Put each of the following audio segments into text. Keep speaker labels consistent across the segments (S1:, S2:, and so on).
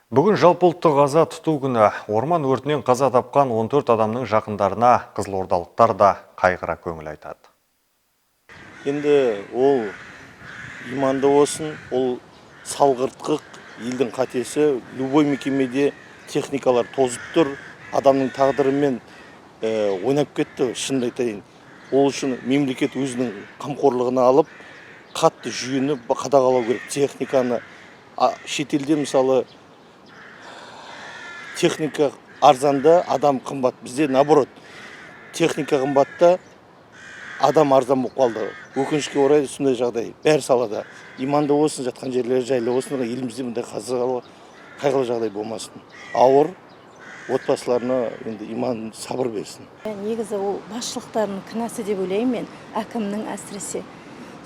S1: Бүгін жалпыұлттық аза тұту күні. Орман өртінен қаза тапқан 14 адамның жақындарына қызылордалықтар да қайғыра көңіл айтады.
S2: Енді ол иманды болсын, ол салғырттық, елдің қатесі. Любой мекемеде техникалар тозып тұр, адамның тағдырымен ойнап кетті, шынымды айтайын. Ол үшін мемлекет өзінің қамқорлығына алып, қатты жүйені қадағалау керек, техниканы. Шетелде, мысалы, техника арзанда, адам қымбат. Бізде наоборот, техника қымбат та, адам арзан болып қалды. Өкінішке орай, сондай жағдай бәр салада. Иманды болсын, жатқан жерлері жайлы болсын, елімізде мұндай қазалы қайғылы жағдай болмасын. Ауыр отбасыларына енді иман, сабыр берсін.
S3: Негізі ол басшылықтардың кінәсі деп ойлаймын мен, әкімнің әсіресе.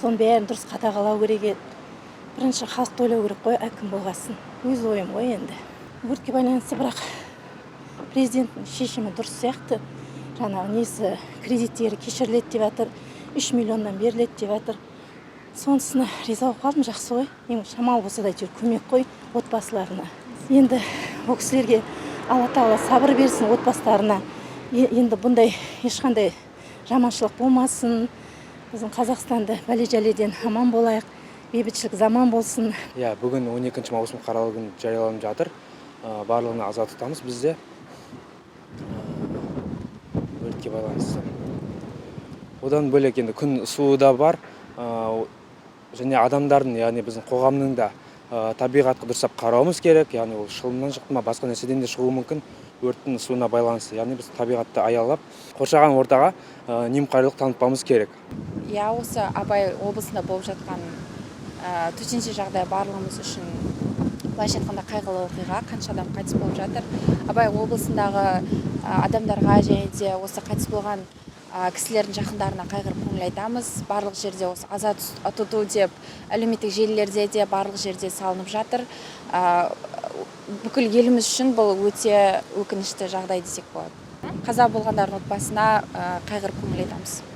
S3: Соның бәрін дұрыс қадағалау керек еді. Бірінші халықты ойлау керек қой әкім болғасын. Өз ойым ғой енді өртке байланысты. Бірақ президенттің шешімі дұрыс сияқты. Жаңағы несі, кредиттері кешіріледі деп жатыр, 3 миллионнан беріледі деп жатыр. Сонысына риза болып қалдым, жақсы ғой. Енді шамалы болса да, әйтеуір көмек қой отбасыларына. Енді ол кісілерге Алла Тағала сабыр берсін, отбасыларына. Енді бұндай ешқандай жаманшылық болмасын. Біздің Қазақстанды бәле жәледен аман болайық, бейбітшілік заман болсын.
S4: Иә, бүгін 12 маусым қаралы күн жарияланып жатыр. Барлығына аза тұтамыз бізде өртке байланысты. Одан бөлек, енді күн ысуы да бар. Және адамдардың, яғни біздің қоғамның да табиғатқа дұрыстап қарауымыз керек. Яғни ол шылымнан шықты ма, басқа нәрседен де шығуы мүмкін өрттің ысуына байланысты. Яғни біз табиғатты аялап, қоршаған ортаға немқұрайлық танытпауымыз керек.
S5: Иә, осы Абай облысында болып жатқан төтенше жағдай барлығымыз үшін, былайша айтқанда, қайғылы оқиға. Қанша адам қайтыс болып жатыр. Абай облысындағы адамдарға және де осы қайтыс болған кісілердің жақындарына қайғырып көңіл айтамыз. Барлық жерде осы аза тұту деп әлеуметтік желілерде де, барлық жерде салынып жатыр. Бүкіл еліміз үшін бұл өте өкінішті жағдай десек болады. Қаза болғандардың отбасына қайғырып көңіл айтамыз.